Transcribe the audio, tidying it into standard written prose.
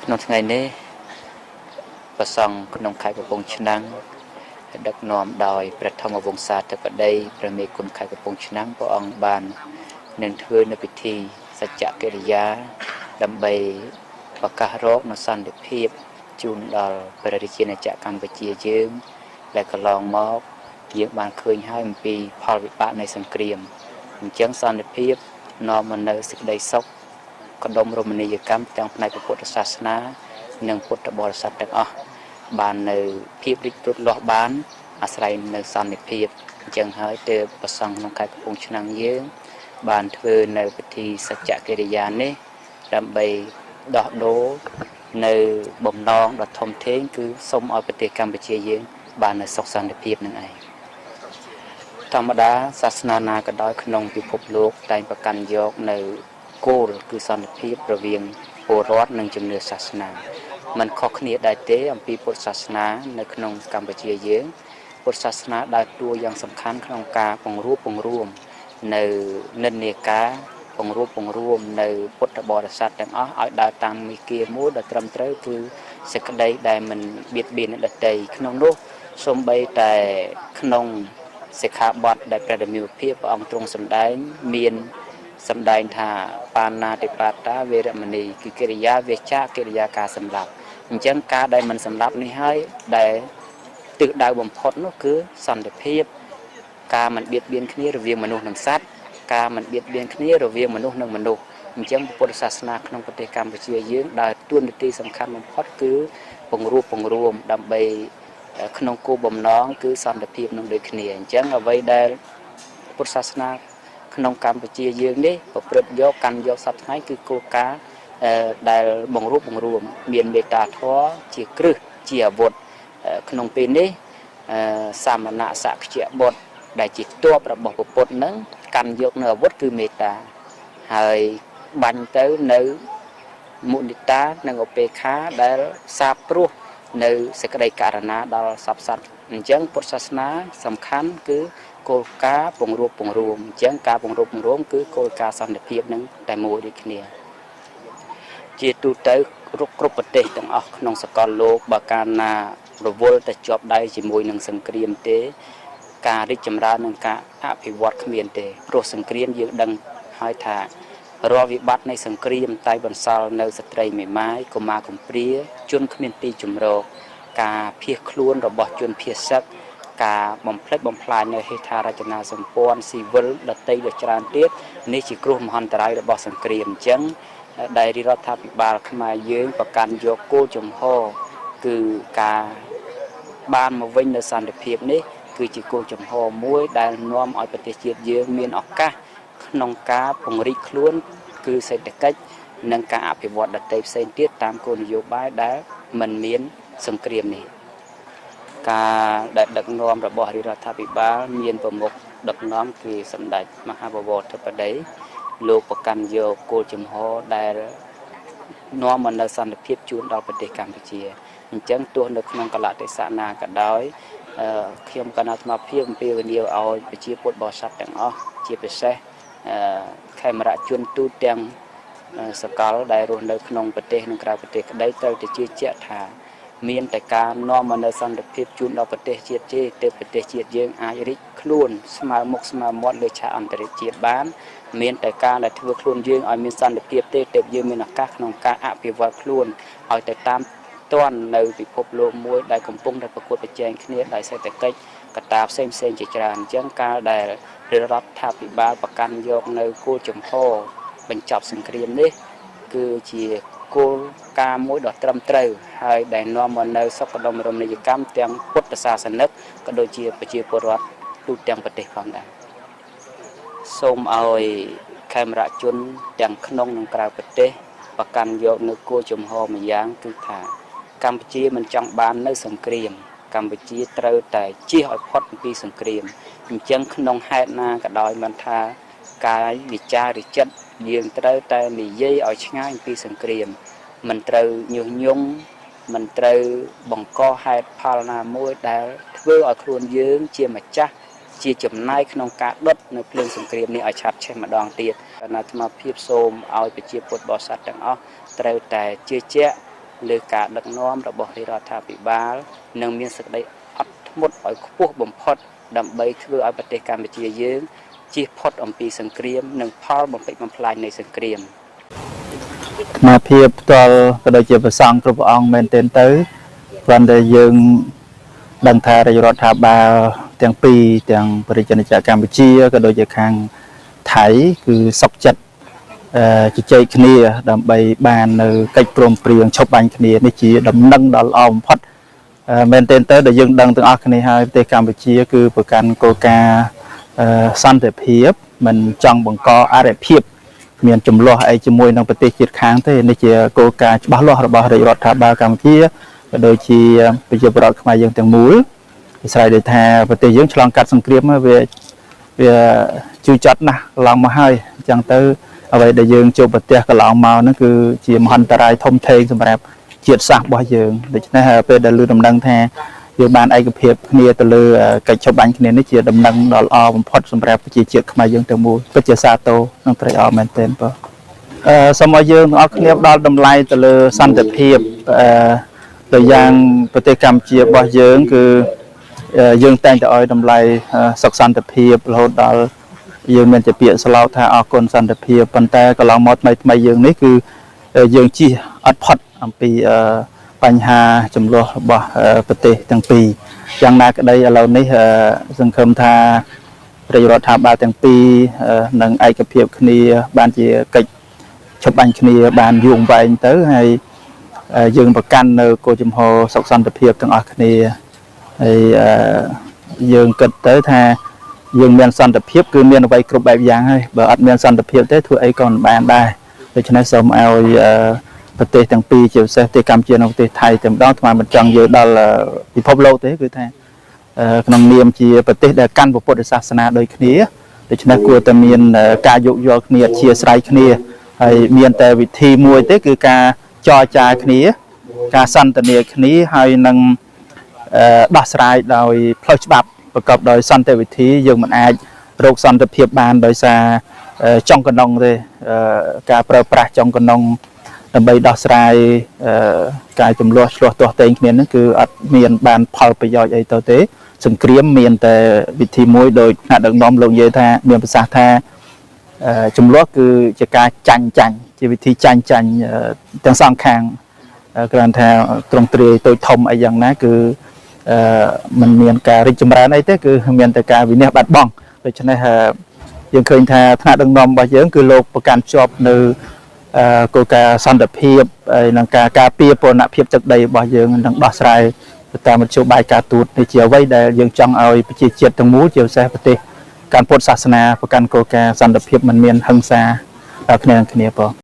ក្នុងថ្ងៃនេះព្រះសង្ឃក្នុងខេត្តកំពង់ឆ្នាំងដឹកនាំដោយព្រះធម្មវង្សាធិបតីព្រះមេគុណខេត្តកំពង់ឆ្នាំងព្រះអង្គបាននឹងធ្វើនៅពិធីសច្ចកិរិយាដើម្បីប្រកាសរកនូវសន្តិភាពជូនដល់ព្រះរាជាណាចក្រកម្ពុជាយើងដែលកន្លងមកយើងបានឃើញហើយអំពីផលវិបាកនៃសង្គ្រាមអញ្ចឹងសន្តិភាពនាំមកនូវសេចក្តីសុខកដុំរមណីយកម្មទាំងផ្នែកពុទ្ធសាសនានិងពុទ្ធបរិស័ទទាំងអស់បាននៅភាពរីកលូតលាស់បានអាស្រ័យនៅសន្តិភាពអញ្ចឹងហើយទើបព្រះសង្ឃក្នុងខេត្តកំពង់ឆ្នាំងយើងបានធ្វើនៅពិធីសច្ចកិរិយានេះដើម្បីដោះដូរនៅបំណងដ៏ធំធេងគឺសូមឲ្យប្រទេសកម្ពុជាយើងបាននៅសុខសន្តិភាពនឹងឯងធម្មតាសាសនាណាក៏ដោយក្នុងពិភពលោកតែងប្រកាន់យកនៅគោលគឺសន្តិភាពរវាងពលរដ្ឋនិងជំនឿសាសនាมันខុសគ្នាដែរទេអំពីពុទ្ធសាសនានៅក្នុងកម្ពុជាយើងពុទ្ធសាសនាដើរតួយ៉ាងសំខាន់ក្នុងការពង្រួបពង្រួមនៅនិន្នាការពង្រួបពង្រួមនៅពុទ្ធបរិស័ទទាំងអស់ឲ្យដើរតាមមាគ៌ាមួយដ៏ត្រឹមត្រូវគឺសេចក្តីដែលមិនបៀតបៀនអ្នកដទៃក្នុងនោះសូម្បីតែក្នុងសិក្ខាបទដែលព្រះដ៏មានភាពព្រះអង្គទ្រង់សម្ដែងមានសម្ដែងថាបាណាតិបាតាវេរមណីគឺកិរិយាវាចាកិរិយាការសម្លាប់អញ្ចឹងការដែលមិនសម្លាប់នេះហើយដែលទិសដៅបំផុតនោះគឺសន្តិភាពការមិនបៀតបៀនគ្នារវាងមនុស្សនិងសត្វការមិនបៀតបៀនគ្នារវាងមនុស្សនិងមនុស្សអញ្ចឹងពុទ្ធសាសនាក្នុងប្រទេសកម្ពុជាយើងដើរតួនាទីសំខាន់បំផុតគឺពង្រួបពង្រួមដើម្បីក្នុងគោលបំណងគឺសន្តិភាពនឹងដូចគ្នាអញ្ចឹងអ្វីដែលពុទ្ធសាសនាក្នុងកម្ពុជាយើងនេះប្រព្រឹត្តយកកាន់យកសប្តាហ៍ថ្ងៃគឺគោលការណ៍ដែលបង្រួបបង្រួមមានមេត្តាធម៌ជាគ្រឹះជាអាវុធក្នុងពេលនេះសាមណៈសក្យបុត្រដែលជាទ័ពរបស់ពុទ្ធនឹងកាន់យកនៅអាវុធគឺមេត្តាហើយបាញ់ទៅនៅមុនិតានិងឧបេក្ខាដែលសាបព្រោះនៅសេចក្តីករណាដល់សព្វសត្វអញ្ចឹងពុទ្ធសាសនាសំខាន់គឺគោលការណ៍ពង្រួបពង្រួមអញ្ចឹងការពង្រួបពង្រួមគឺគោលការណ៍សន្តិភាពនឹងតែមួយដូចគ្នាជាទូទៅគ្រប់ប្រទេសទាំងអស់ក្នុងសកលលោកបើកាលណារវល់តែជាប់ដៃជាមួយនឹងសង្គ្រាមទេការរីកចម្រើននិងការអភិវឌ្ឍគ្មានទេព្រោះសង្គ្រាមយើងដឹងហើយថារាល់វិបត្តិនៃសង្គ្រាមតែបន្សល់នៅស្ត្រីមេម៉ាយកុមារកំព្រាជនគ្មានទីជម្រកការភៀសខ្លួនរបស់ជនភៀសសឹកការបំផ្លិចបំផ្លាញនៅហេដ្ឋារចនាសម្ព័ន្ធស៊ីវិលដទៃដ៏ច្រើនទៀតនេះជាគ្រោះមហន្តរាយរបស់សង្គ្រាមអញ្ចឹងដែលរាជរដ្ឋាភិបាលខ្មែរយើងប្រកាន់យកគោលជំហរគឺការបានមកវិញនៅសន្តិភាពនេះគឺជាគោលជំហរមួយដែលនាំឲ្យប្រទេសជាតិយើងមានឱកាសក្នុងការពង្រីកខ្លួនគឺសេដ្ឋកិច្ចនិងការអភិវឌ្ឍដទៃផ្សេងទៀតតាមគោលនយោបាយដែលមិនមានសង្គ្រាមនេះការដែលដឹកនាំរបស់រាជរដ្ឋាភិបាលមានប្រមុខដឹកនាំគឺសម្ដេចមហាបវរធិបតីលោកប្រកាន់យកគោលជំហរដែលនាំមកនូវសន្តិភាពជូនដល់ប្រទេសកម្ពុជាអញ្ចឹងទោះនៅក្នុងកលៈទេសៈណាក៏ដោយខ្ញុំកណ្ដាលអាត្មាភាពអំពាវនាវឲ្យប្រជាពុទ្ធបរិស័ទទាំងអស់ជាពិសេសខេមរៈជនទូទាំងសកលដែលរស់នៅក្នុងប្រទេសនិងក្រៅប្រទេសក្តីត្រូវតែជឿជាក់ថាមានតែការនាំមកនូវសន្តិភាពជូនដល់ប្រទេសជាតិទេទើបប្រទេសជាតិយើងអាចរីកខ្លួនស្មើមុខស្មើមាត់លើឆាកអន្តរជាតិបានមានតែការដែលធ្វើខ្លួនយើងឲ្យមានសន្តិភាពទេទើបយើងមានឱកាសក្នុងការអភិវឌ្ឍខ្លួនឲ្យទៅតាមទាន់នៅពិភពលោកមួយដែលកំពុងតែប្រកួតប្រជែងគ្នាដោយសេដ្ឋកិច្ចកត្តាផ្សេងផ្សេងជាច្រើនអញ្ចឹងការដែលរដ្ឋាភិបាលប្រកាន់យកនៅគោលជំហរបញ្ចប់សង្គ្រាមនេះគឺជាគោលការណ៍មួយដ៏ត្រឹមត្រូវហើយដែលនាំមកនូវសុខដុមរមណីយកម្មទាំងពុទ្ធសាសនិកក៏ដូចជាប្រជាពលរដ្ឋទូទាំងប្រទេសផងដែរសូមឲ្យខេមរៈជនទាំងក្នុងនិងក្រៅប្រទេសប្រកាន់យកនៅគោលជំហរមួយយ៉ាងគឺថាកម្ពុជាមិនចង់បាននៅសង្គ្រាមកម្ពុជាត្រូវតែជៀសឲ្យផុតពីសង្គ្រាមអញ្ចឹងក្នុងហេតុណាក៏ដោយមិនថាកាយវិចារចិត្តយើងត្រូវតែនិយាយឲ្យឆ្ងាយពីសង្គ្រាមមិនត្រូវញុះញង់មិនត្រូវបង្កហេតុផលណាមួយដែលធ្វើឲ្យខ្លួនយើងជាម្ចាស់ជាចំណែកក្នុងការដុតនៅភ្លើងសង្គ្រាមនេះឲ្យឆាប់ឆេះម្ដងទៀតអាត្មាភាពសូមឲ្យប្រជាពុទ្ធបរិស័ទទាំងអស់ត្រូវតែជឿជាក់ លើការដឹកនាំរបស់រាជរដ្ឋាភិបាលនិងមានសេចក្តីអត់ធ្មត់ឲ្យខ្ពស់បំផុតដើម្បីធ្វើឲ្យប្រទេសកម្ពុជាយើងជៀសផុតអំពីសង្គ្រាមនិងផលបំផ្លិចបំផ្លាញនៃសង្គ្រាម អាត្មាភាពផ្ទាល់ក៏ដូចជាព្រះសង្ឃគ្រប់ព្រះអង្គមែនទែនទៅគ្រាន់តែយើងដឹងថារាជរដ្ឋាភិបាលទាំងពីរទាំងប្រជាជនចក្រកម្ពុជាក៏ដូចជាខាងថៃគឺសុខចិត្តអឺជជែកគ្នាដើម្បីបាននៅកិច្ចព្រមព្រៀងឈប់បាញ់គ្នានេះជាដំណឹងដ៏ល្អបំផុតអឺមែនទែនទៅដែលយើងដឹងទាំងអស់គ្នាហើយប្រទេសកម្ពុជាគឺប្រកាន់គោលការណ៍អឺសន្តិភាពមិនចង់បង្កអរិភាព មានចំនួនអីជាមួយនឹងប្រទេសជិតខាងទេនេះជាគោលការណ៍ច្បាស់លាស់របស់រាជរដ្ឋាភិបាលកម្ពុជាក៏ដូចជាប្រជាពលរដ្ឋខ្មែរយើងទាំងមូលអាស្រ័យដោយថាប្រទេសយើងឆ្លងកាត់សង្គ្រាមមកវាវាជឿចាត់ណាស់កន្លងមកហើយអញ្ចឹងទៅអ្វីដែលយើងជួបប្រទះកន្លងមកហ្នឹងគឺជាមហន្តរាយធំធេងសម្រាប់ជាតិសាសន៍របស់យើងដូច្នេះពេលដែលឮដំណឹងថាយើងបានឯកភាពគ្នាទៅលើកិច្ចឈប់បាញ់គ្នានេះជាដំណឹងដ៏ល្អបំផុតសម្រាប់ប្រជាជាតិខ្មែរយើងទាំងមូលពិតជាសាទរនិងត្រេកអរមែនទែនបងអឺសូមឲ្យយើងទាំងអស់គ្នាផ្ដល់តម្លៃទៅលើសន្តិភាពអឺដោយយ៉ាងប្រទេសកម្ពុជារបស់យើងគឺយើងតែងតែឲ្យតម្លៃសុខសន្តិភាពរហូតដល់យើងមានជាពាក្យស្លោកថាអរគុណសន្តិភាពប៉ុន្តែកន្លងមកថ្មីថ្មីយើងនេះគឺយើងជិះអត់ផុតអំពីអឺបញ្ហាចំនួនរបស់ប្រទេសទាំងពីរយ៉ាងណាក្តីឥឡូវនេះសង្ឃឹមថារាជរដ្ឋាភិបាលទាំងពីរនឹងឯកភាពគ្នាបានជាកិច្ចឈប់បាញ់គ្នាបានយូរអង្វែងទៅហើយយើងប្រកាន់នៅគោលជំហរសុខសន្តិភាពទាំងអស់គ្នាហើយយើងគិតទៅថាយើងមានសន្តិភាពគឺមានអ្វីគ្រប់បែបយ៉ាងហើយបើអត់មានសន្តិភាពទេធ្វើអីក៏មិនបានដែរដូច្នេះសូមឲ្យប្រទេសទាំងពីរជាពិសេសប្រទេសកម្ពុជានិងប្រទេសថៃតែម្ដងអាត្មាមិនចង់និយាយដល់ពិភពលោកទេគឺថាក្នុងនាមជាប្រទេសដែលកាន់ពុទ្ធសាសនាដូចគ្នាដូច្នេះគួរតែមានការយោគយល់គ្នាអធ្យាស្រ័យគ្នាហើយមានតែវិធីមួយទេគឺការចរចាគ្នាការសន្ទនាគ្នាហើយនឹងដោះស្រាយដោយផ្លូវច្បាប់ប្រកបដោយសន្តិវិធីយើងមិនអាចរកសន្តិភាពបានដោយសារចង់កណ្ដុងទេការប្រើប្រាស់ចង់កណ្ដុងដើម្បីដោះស្រាយការចំនួនឆ្លោះទាស់ទែងគ្នាហ្នឹងគឺអត់មានបានផលប្រយោជន៍អីទៅទេសង្គ្រាមមានតែវិធីមួយដោយថ្នាក់ដឹកនាំលោកនិយាយថាមានប្រសាសន៍ថាចំនួនគឺជាការចាញ់ចាញ់ជាវិធីចាញ់ចាញ់ទាំងសងខាងគ្រាន់ថាត្រង់ទ្រាយតូចធំអីយ៉ាងណាគឺมันមានការរីកចម្រើនអីទេគឺមានតែការវិនាសបាត់បង់ដូច្នេះយើងឃើញថាថ្នាក់ដឹកនាំរបស់យើងគឺលោកប្រកាន់ជាប់នៅគោលការណ៍សន្តិភាពហើយនឹងការការពារបូរណភាពទឹកដីរបស់យើងនឹងដោះស្រាយតាមមធ្យោបាយការទូតនេះជាអ្វីដែលយើងចង់ឲ្យប្រជាជាតិទាំងមូលជាពិសេសប្រទេសកាន់ពុទ្ធសាសនាប្រកាន់គោលការណ៍សន្តិភាពមិនមានហិង្សាគ្នានឹងគ្នាផង។